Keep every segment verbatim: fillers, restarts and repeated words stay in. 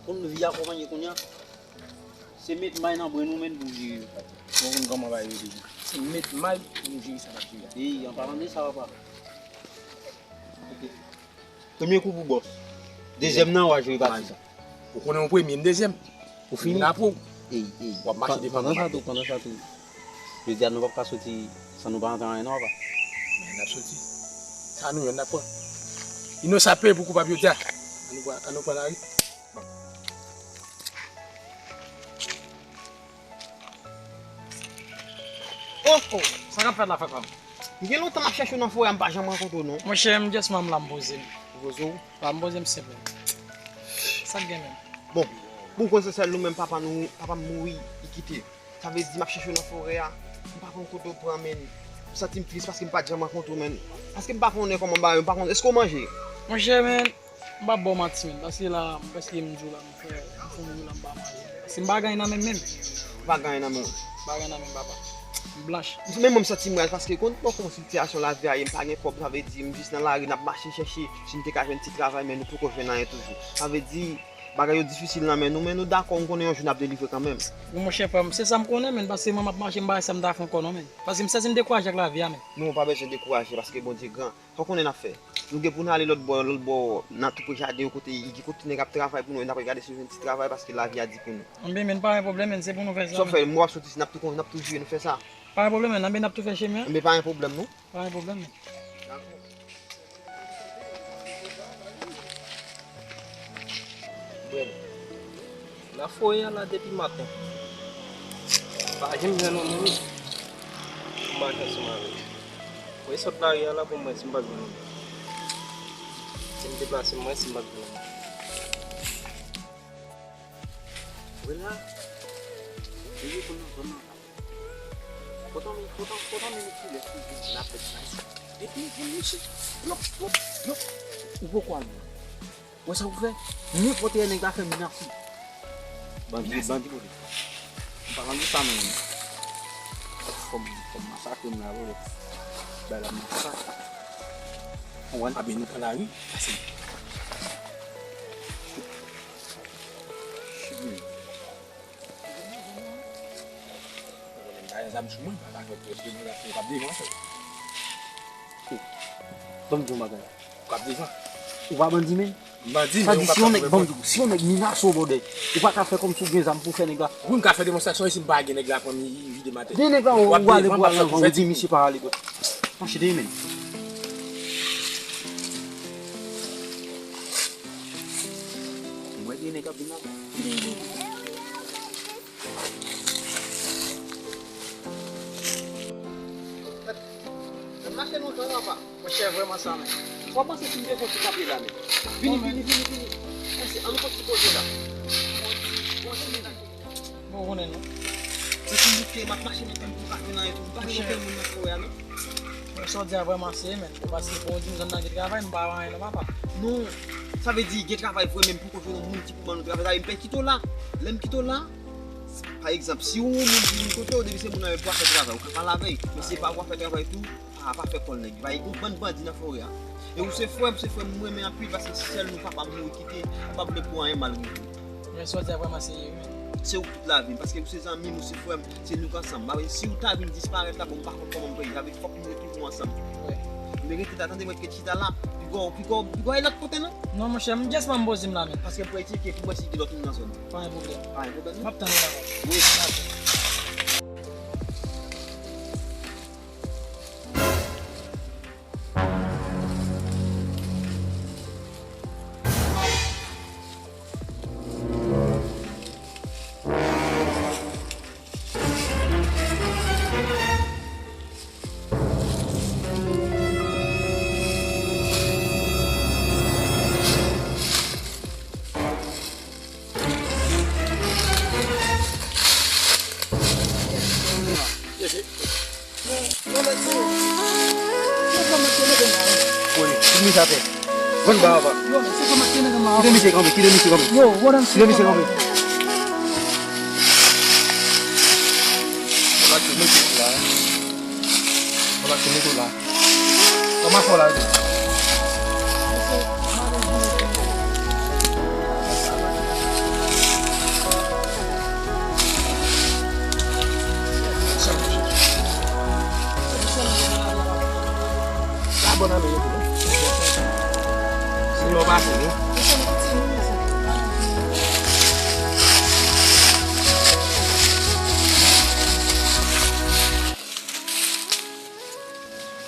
Konn vi a kòman ye kounye a. Se met may nan bren nou menm pou jere yo. Mwen konn kòman bagay yo deja. Se met may pou nou jere sa n ap jere a. Ey, an palan de sa, papa. Ok. Premye kou pou bòs. Dezyèm nan, w a jere pati sa. Ou konnen yon premye, m dezyèm. Ou fini? M apre w. Ey, ey. W ap mache devan mwen. Pandan sa tou, pandan sa tou. Jodi a, nou p ap ka soti san nou pa antre anyen, non, papa. Men n ap soti. Sa nou jwenn, n ap pran. Inosan peye pou koupab jodi a. Ann nou pran, ann nou pran lari. Oh, oh, sa k ap fèt la, frè pa m? M gen lontan m ap chèche w nan forè a, m pa janm rankontre w, non. Monchè, m just man m la, m poze m. Ou poze w? Wa, m poze m senp menm. Sa k gen menm? Bon, bon, konn se sèl nou menm papa nou, papa m mouri, li kite. Sa vle di m ap chèche w nan forè a, m pa konn kote w pran, menn. M santi m tris paske m pa t janm rankontre w, menn. Paske m pa konnen kòman bagay yo, m pa konnen, èske w manje? Monchè, menn, m p ap ba w manti, menn, paske la, m prèske m di w la, m fè, m fè yon jou la, m pa manje. Paske m pa gen anyen nan men m menm. Ou pa gen anyen nan men w? M pa gen anyen nan men m, papa. M blanch. Men mwen, m santi m raz paske konn poko sitiyasyon lavi a ye, m pa gen kòb, sa vle di m jis nan lari, n ap mache chèche si n te ka jwenn ti travay, men nou poko jwenn anyen toujou. Sa vle di, bagay yo difisil nan men nou, men nou dakò, m konnen yon jou n ap delivre kanmenm. Bon, monchè, frè m, se sa m konnen, menn, paske mwen m ap mache, m pa wè sa m ta fè ankò non, menn. Paske m santi m dekouraje ak lavi a, menn. Non, ou pa bezwen dekouraje, paske Bondye gran. Sa w konnen n ap fè? Nou gen pou n ale lòt bò, lòt bò, nan toupre jaden yo kote, gen kote nèg ap travay pou nou, n ap gade si nou jwenn ti travay, paske lavi a di pou nou. Anben, menn, pa gen pwoblèm, menn, se pou nou fè sa, menn. Sa w fè, m wè w ap soti, n ap tou, n ap tou jere, nou fè sa. Pa gen pwoblèm, menn, anben, n ap tou fè chemen an. Anben, pa gen pwoblèm, non. Pa gen pwoblèm, menn. Dakò. Bwè dlo. Nan forè a la depi maten. Pa janm jwenn yon moun pou mache ansanm avè l. Mwen sot lari a la pou m wè si m p ap jwenn yon moun. Si m deplase m wè si m p ap jwenn yon moun. Wè la. Depi pou nan zòn nan. Kontan, kontan, kontan, men kilè ki vin la fèt la. Depi vin mesye. Plop, plop, plop. Ou poko al non. Wè sa ou fè? Nenpòt lè nèg la fè menas ou. Bandi, bandi pou li. An palan de sa menm. Kòm, kòm masakre m la, vre. Bay la masak. Ou wè, a byen nou pran lari. Pase. Chimè. Mwen pa gen zam sou mwen, pa, pa fè pwès de mwen, ou p ap devan, frè. Ban m di w yon bagay. Ou p ap devan. Ou pa bandi, menn? M bandi, men ou p ap ka pran pòz. Sa di, si yon nèg, ban m di w, si yon nèg menase w, bòdè, ou pa ka fè kòmsi w gen zam pou w fè nèg la. Wi, m ka fè demonstrasyon, e si m pa gen nèg la, pran m vide m atè. Gen nèg la, ou ale pou al nan van, ou di misye pa ale, bò. Mache dèyè, menn. Mwen gen nèg ap vin la. N ap mache lontan, papa. Monchè, vrèman sa, men. W ap panse si m te fè ti kanpe la, men. Vini, vini, vini, vini. Ann nou fè ti koze la. Bon, konnen non. Se ti bout ke m ap mache lontan pou m pa jwenn anyen tou. M pa jwenn okenn moun nan forè a, non. Men sa w di a vrèman serye, men. Paske pou w di m zòn nan gen travay, m pa wè anyen non, papa. Non, sa vle di gen travay vre, men m poko jwenn yon moun ki pou ban nou travay. Sa vle di m pè kite w la. Lè m kite w la, pa egzanp, si yon moun vin kote w, depi se moun nan menm pou w fè travay, ou ka pale avè l. Men si se pa ou k ap fè travay tou, pa, pa fè kòl nèg. Pa gen yon bann bandi nan forè a. E ou se frè m, se frè m, m renmen anpil, paske si sèl nou papa m mouri kite, m p ap vle pou anyen mal rive. Men sa w di a vrèman serye, wi. Se ou tout lavi m, paske ou se zanmi m, ou se frè m, se nou k ansanm. Paske si ou ta vin disparèt la, bon, m pa konn kòman m pral ye, sa vle di fòk nou ret toujou ansanm. Wi. Men rete la, tande, mwen t ret chita la, piga w, piga w, piga w al lòt kote, non? Non, monchè, m just man poze m la, men. Paske m pral tcheke pou m wè si gen lòt moun nan zòn nan. Pa gen pwoblèm. Pa gen pwoblèm, non? M ap tann ou la. Wi. Wi, tout misye atè. Vann ba, ba. Kite misye kanpe, kite misye kanpe. Kite misye kanpe. Kòman fò la, wi? Kòman fò la, wi?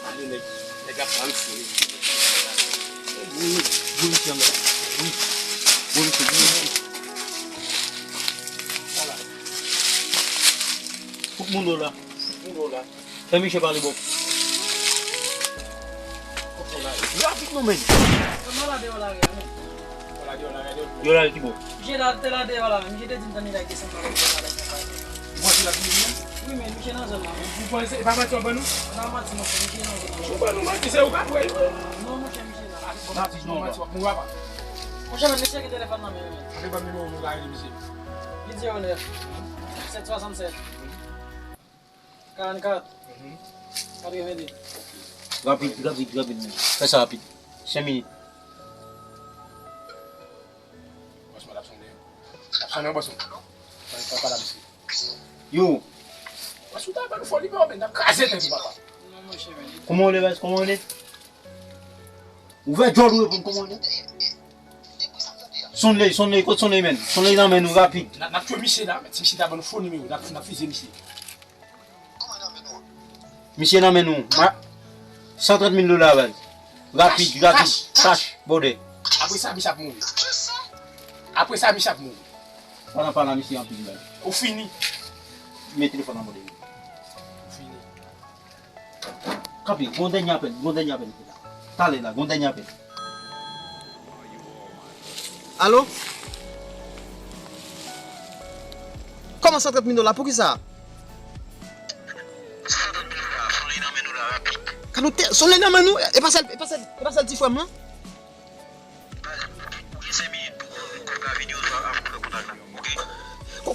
Ale, nèg, nèg ap pran misye. Boule, boule misye anmè. Boule, boule misye, boule misye. Vwala. Fout moun dlo la. Fout moun dlo la. Fè misye pale bò. Rapid non, men. Kòman la deyò la, men? Yo la ki bò? Misye la, te la deyò la, men misye te di m tann li la desann la, la desann la. Ou panse l ap vini menm? Wi, men misye nan zòn la. Ou panse e pa manti w ap ban nou? Nan manti, monchè, misye nan zòn la. Ou ban nou manti, se ou k ap wè l. Non, monchè, misye la. Manti, non, manti w ap mouri apa. Monchè, men misye gen telefòn nan men l, men. Ape ban m nimewo nou ka rele misye. Uit zewo nèf, sèt swasannsèt. Karannkat. Katrevenndi. Rapid, rapid, rapid, men. Fè sa rapid. Senk minit. Bòs mwen, l ap sonnen. L ap sonnen, bòs mwen. Pale, pale, pale, misye. Yo. Bòs, ou ta ban nou fo nimewo, men, n ap kraze tèt ou, papa. Non, monchè, men. Kòman w rele, baz? Kòman w rele? Ouvè djòl ou, reponn kòman w rele. Sonley, Sonley, kot Sonley, men? Sonley nan men nou, rapid. N ap, n ap tchwe misye la, men. Si misye ta ban nou fo nimewo, n ap, n ap fize misye. Misye nan men nou. Ma, san trant mil dola, baz. Rapid, rapid. Kach, kach. Kach, bòdè. Apre sa, misye ap mouri. Apre sa, misye ap mouri. Pala, pala, misye anpil, baz. Ou fini. Men telefòn nan bòdè. Ou fini. Kanpe, gon dènye apèl, gon dènye apèl. Talè la, gon dènye apèl. Alo? Kòman san trant mil dola? Poukisa? San trant mil dola, Sonley nan men nou la, rapid. Kalote, Sonley nan men nou? E pa sèl, e pa sèl, e pa sèl ti frè m lan? Ou gen senk minit pou ou, ou ka vini, ou ka pran kontak la, oke?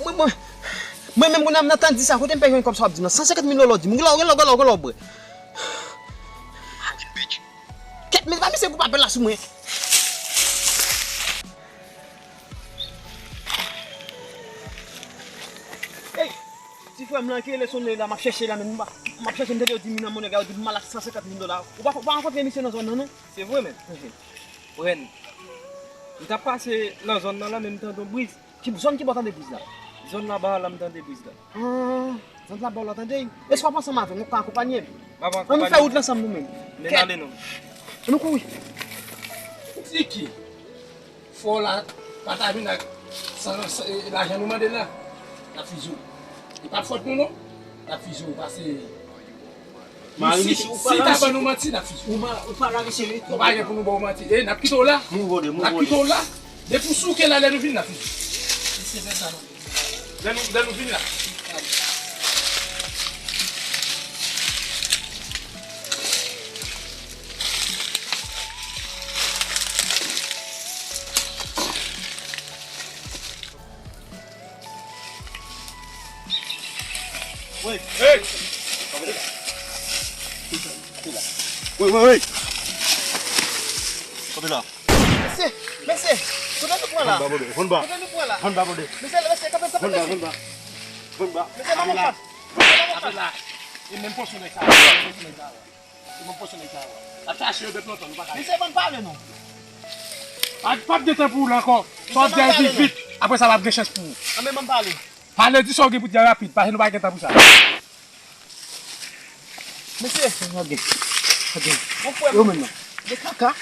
Mwen, mwen, mwen menm, kounye a m nan tan di sa, kote m pè jwenn kòb sa w ap di m nan? San senkant mil dola w di m, ou gen lè, ou gen lè, ou gen lè, ou gen lè w bwè. Fucking bitch. Kèt, men pa misye goup apèl la sou mwen. Ey, ti frè m lan ki rele Sonley la, m ap chèche la, men m pa, m ap chèche, m tande yo di m nan Monèga, yo di m mal ak san senkant mil dola. Ou pa, ou pa rankontre misye nan zòn nan, non? Se vre, men. Ren, m t ap pase nan zòn nan la, men m tande yon briz. Ki zòn ki bò w tande briz la? Zòn laba a la m tande briz la. Ah, zòn laba w la tande. Èske w ap ansanm avè m? Ou ka akonpanye m? M ap akonpanye w. Ann nou fè wout la ansanm nou menm. Men n ale non. Ann nou kouri. Tiki, fò w la pa ta vin ak san, san, e, lajan nou mande l la. N ap fize w. E pa fòt nou non. N ap fize w pase. Mari, si, misye, ou si pale ta misye, ban nou manti, n ap fize w. Ou ma-, ou pale a misye, wi. Nou pa gen pou nou ba w manti. E, n ap kite w la. Move w de, move w de. N ap kite w la. Depi w souke la, lè nou vini, n ap fize w. Misye fè sa, non. Lè nou, lè nou vini la. Hey! Kanpe la. Kanpe la. Wi, wi, wi. Kanpe la. Mesye, mesye, kote nou pran la? Vann ba, bòdè, vann ba. Kote nou pran la? Vann ba, bòdè. Mesye, mesye, kanpe, kanpe, mesye. Vann ba, vann ba. Mesye, pa pran. Mesye, pa pran. Kanpe la. E menm pòsyon nèg sa a, menm pòsyon nèg sa a. Bon, pwochen nèg sa yo. N ap chache yo depi lontan, nou pa ka jwenn. Mesye, bann pale non. Pa, p ap gen tan pou ou la ankò. Sa w ap di a vit vit. Apre sa, p ap gen chans pou ou. Anben, bann pale. Pale, di sa w gen pou di a rapid, paske nou pa gen tan pou sa. Mesye. Ok. Ok. Mon frè. Yo menm non. De kaka.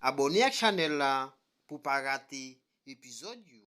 Abòne ak chanèl la pou pa rate epizòd yo.